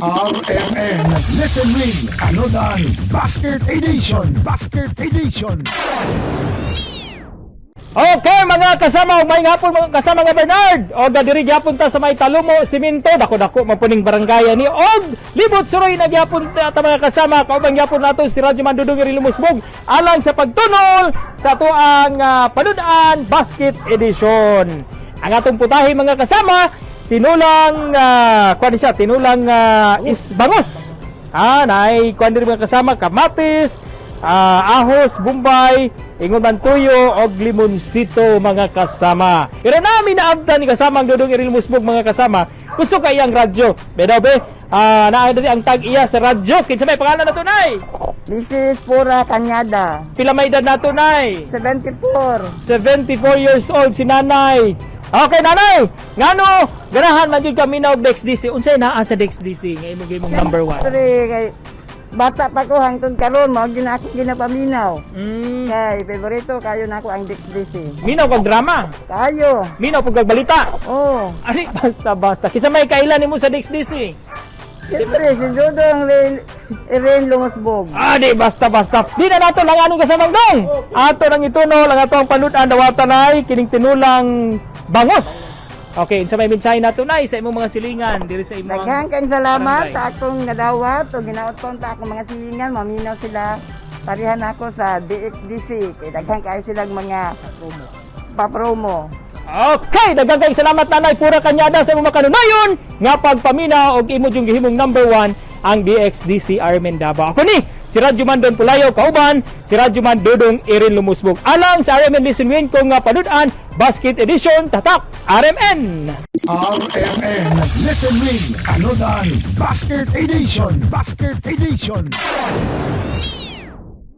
RMN Listen Win Panudan Basket Edition. Basket Edition. Okay, mga kasama, ug maayong hapon, mga kasama nga Bernard. Og diri gyapon ta sa may Talumo, Siminto, dako-dako man puning barangay ni og libot suroy na gyapon ta, mga kasama. Kauban gyapon nato si Radyo Man Dudong Iri Lumusbog alang sa pagtunol sa atoang panudan Basket Edition. Ang atong putahe, mga kasama, tinulang kuan siya, tinulang is bangos. Naay kuan diri, mga kasama, kamatis, ahos, bombay, ingon man tuyo og limonsito, mga kasama. Pero nami naabtan ni kasama ang Dudong Iril Musbog, mga kasama. Kusog kay ang radyo. Bedaw be, naa diri ang tag iya sa radyo. Kinsa may pangalan nato, nay? Mrs. Pura Kanyada. Pila may edad nato, nay? 74. 74 years old si nanay. Okay, nanay. Ngano ganahan man jud kami na og DXDC? Unsay naa sa DXDC nga imong gimong number one? Pre, kay bata pa ko hangtod karon mao gyud na akong ginapaminaw. Kay favorito kayo nako ang DXDC. Minaw kag drama. Kayo. Minaw pug kag balita. Oh. Ani basta basta. Kinsa may kailan nimo sa DXDC? Siyempre si Dudong Ren, Ren Lumusbog. Ah, di basta basta. Di na nato lang anong kasamang dong. Ato nang ituno lang ato ang panudan dawatan ay kining tinulang bangos. Okay, unsa may mensahe nato, nay, sa imong mga silingan diri sa imong Daghang kayong salamat barangay? sa akong nadawat o ginaoton sa akong mga silingan, maminaw sila. Parehan ako sa DXDC kay daghan kayo silang mga papromo. Okay, daghang kayong salamat, Nanay Pura Kanyada, sa imong makanunayon nga pagpamina og imo jung gihimong number 1 ang DXDC Armen Davao. Ako ni si Radyo Man Don Pulayo kauban si Radyo Man Dudong Irin Lumusbog. Alang sa RMN Listen Win kung nga panudan Basket Edition, tatak RMN. RMN Listen Win Panudan Basket Edition. Basket Edition.